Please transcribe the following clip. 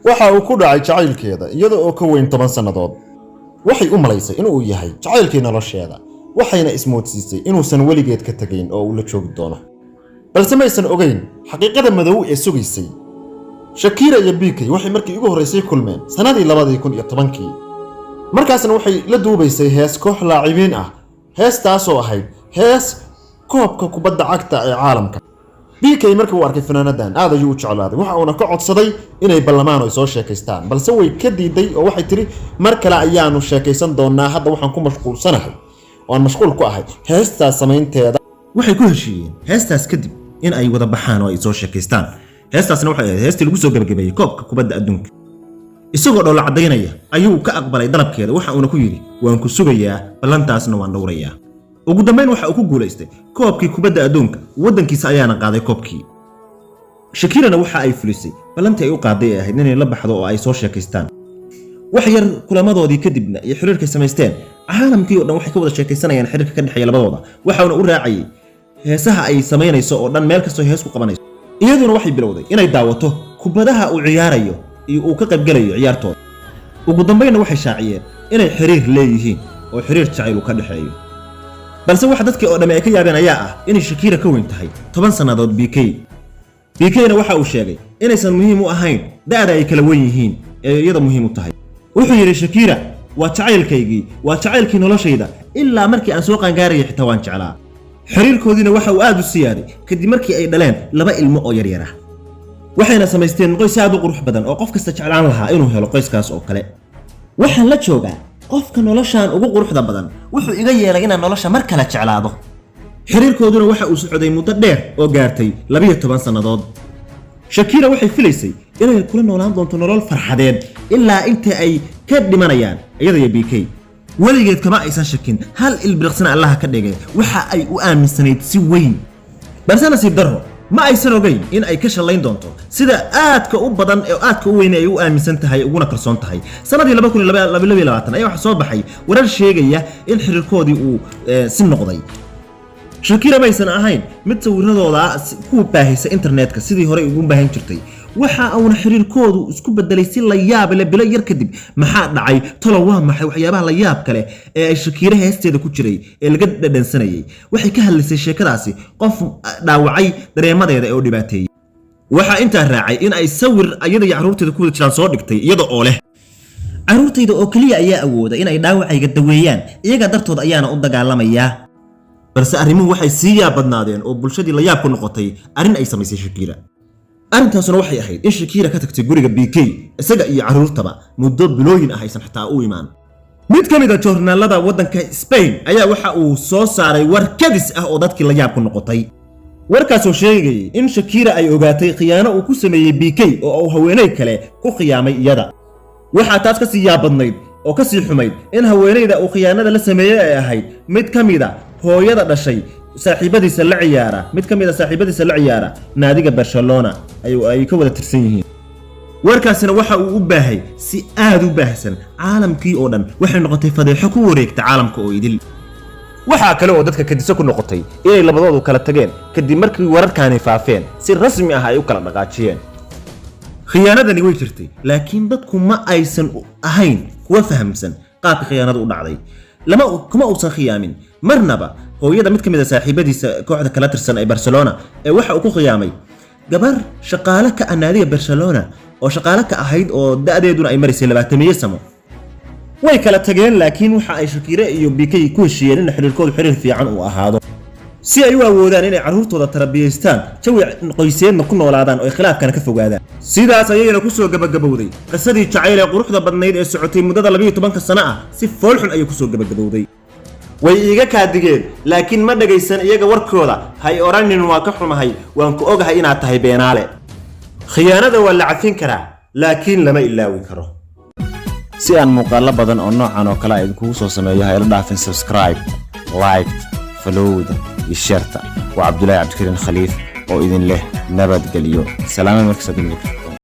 Waxa uu ku dhacay jacaylkeeda iyada oo ka weyn 10 sannadood. Waxay u malaysay inuu yahay jacaylkii nolosheeda, waxayna ismoodsiisay inuusan weligeed ka tegayn oo uu la joogi doono, balse maysan ogeyn xaqiiqada madow ee sugaysay. Shakira iyo Pique waxay markii ugu horraysay kulmeen sannadii 2010-kii. Markaasna waxay la duubaysay hees koox laacibiin ah, heestaasoo ahayd hees koobka kubadda cagta ee caalamka. Pique markii uu arkay fanaanadan, aad ayuu u jeclaaday. Waxa uuna ka codsaday inay ballamaan oo ay soo sheekaystaan, balse way ka diiday oo waxay tidhi, "Mar kale ayaanu sheekaysan doonaa, hadda waxaan ku mashquulsanahay oo aan mashquul ku ahay heestaas samaynteeda." Waxay ku heshiiyeen heestaas kadib in ay wada baxaan oo ay soo sheekaystaan. Heestaasna waxay ahayd heestii lagu soo gebagabeeyey koobka kubadda adduunka. Isagoo dhoolla caddaynaya ayuu ka aqbalay dalabkeeda. Waxa uuna ku yidhi, "Waan ku sugayaa, ballantaasna waan dhowrayaa." Ugu dambayn waxa uu ku guulaystay koobkii kubadda adduunka, waddankiisa ayaana qaaday koobkii. Shakirana waxa ay fulisay ballantii ay u qaaday ee ahayd inay la baxdo oo ay soo sheekaystaan. Wax yar kulamadoodii kadibna iyo xiriirkay samaysteen, caalamkii oo dhan waxay ka wada sheekaysanayaan xiriirka ka dhexeeya labadooda. Waxauna u raacayay heesaha ay samaynayso oo dhan, meel kastoo hees ku qabanayso. Iyaduna waxay bilowday inay daawato kubadaha uu ciyaarayo iyo uu ka qaybgalayo ciyaartooda. Ugu dambaynna waxay shaaciyeen inay xiriir leeyihiin oo xiriir jacayl uu ka dhexeeyo. Balse waxa dadkii oo dhammi ay ka yaabeen ayaa ah inay Shakira ka weyn tahay 10 sannadood Pique. Piquena waxa uu sheegay inaysan muhiim u ahayn da'da ay kala wen yihiin ee iyada muhiim u tahay. Wuxuu yidhi, "Shakira waa jacaylkaygii, waa jacaylkii noloshayda. Ilaa markii aan soo qaangaarayay xitaa waan jeclaa." Xiriirkoodiina waxa uu aad u siyaaday kadib markii ay dhaleen laba ilmo oo yaryar ah, waxayna samaysteen qoys aad u qurux badan oo qof kasta jeclaan lahaa inuu helo qoyskaas oo kale. "Waxaan la joogaa qofka noloshaan ugu quruxda badan. Wuxuu iga yeelay inaan nolosha mar kale jeclaado." Xiriirkooduna waxa uu socday muddo dheer oo gaartay 12 sannadood. Shakira waxay filaysay inay kula noolaan doonto nolol farxadeed ilaa inta ay ka dhimanayaan iyada iyo Pique. Weligeed kama aysan shakin, hal ilbiriqsana Allaha ka dhigay. Waxa ay u aaminsanayd si weyn, balse nasiib darro ma aysan ogeyn in ay ka shallayn doonto sida aadka u badan ee aadka u weyn ay u aaminsan tahay uguna kalsoon tahay. Sanadii 2022 ayaa waxaa soo baxay warar sheegaya in xiriirkoodii uu si noqday. Shakira maysan ahayn mid sawiradooda ku baahisa internetka sidii horey ugu baahan jirtay. Waxa uuna xiriirkoodu isku bedelay si la yaab leh bilo yar kadib. Maxaa dhacay tolo? Waa maxay waxyaabaha la yaab kale ee ay Shakiira heesteeda ku jiray ee laga dhadhansanayay? Waxay ka hadlaysay sheekadaasi qof dhaawacay dareemadeeda ee u dhibaateeyey. Waxaa intaa raacay in ay sawir ayada iyo carruurteeda ku wada jiraan soo dhigtay, iyada oo leh, "Carruurtayda oo keliya ayaa awooda in ay dhaawacayga daweeyaan, iyaga dartood ayaana u dagaalamayaa." Balse arrimuhu waxay sii yaab badnaadeen oo bulshadii la yaab ku noqotay arrin ay samaysay Shakiira. Arrintaasuna waxay ahayd in Shakiira ka tagtay guriga Pique, isaga iyo carruurtaba muddo bilooyin ah aysan xitaa u imaan. Mid ka mid a joornaalada waddanka Spain ayaa waxa uu soo saaray war kadis ah oo dadkii la yaab ku noqotay, warkaasoo sheegayay in Shakira ay ogaatay khiyaano uu ku sameeyey Pique oo uu haweeney kale ku khiyaamay iyada. Waxaa taas ka sii yaab badnayd oo ka sii xumayd in haweeneyda uu khiyaanada la sameeyey ay ahayd mid ka mid a hooyada dhashay saaxiibadiisa la ciyaara, mid ka mid a saaxiibadiisa la ciyaara naadiga Barcelona ay ka wada tirsan yihiin. Warkaasina waxa uu u baahay si aad u baahsan caalamkii oo dhan. Waxay noqotay fadeexo ku wareegta caalamka oo idil. Waxaa kale oo dadka kadiso ku noqotay inay labadoodu kala tageen kadib markii wararkaani faafeen, si rasmi ah ay u kala dhaqaajiyeen. Khiyaanadani way jirtay, laakiin dadku ma aysan ahayn kuwa fahamsan qaabka khiyaanadu u dhacday. Lama kuma uusan khiyaamin marnaba hooyada mid ka mid a saaxiibadiisa kooxda kala tirsan ee Barcelona, ee waxa uu ku khiyaamay gabar shaqaale ka ah naadiga Barcelona oo shaqaale ka ahayd oo da'deeduna ay maraysay 20 sano. Way kala tageen, laakiin waxa ay Shakire iyo Pique ku heshiiyeen in xiriirkoodu xiriir fiican uu ahaado, si ay u awoodaan inay carruurtooda tarbiyaystaan, jawi qoyseedna ku noolaadaan oo ay khilaafkana ka fogaadaan. Sidaas ayayna kusoo gabagabowday qisadii jacayl ee quruxda badnayd ee socotay muddada 12-ka sano ah. Si foolxun ayay kusoo gabagabowday. Way iiga kaadigeen, laakiin ma dhagaysan iyaga warkooda. Hay odhanin, "Waa ka xumahay, waan ku ogahay inaad tahay beenaale." Khiyaanada waa la cafin karaa, laakiin lama ilaawi karo. Si aan muuqaallo badan oo noocan oo kale a idinkugu soo sameeyo, ha ila dhaafin subscribe, like, follow-da iyo share-ta. Waa Cabdulaahi Cabdikariin Khaliif oo idin leh nabadgelyo. Salaama markasta dunida.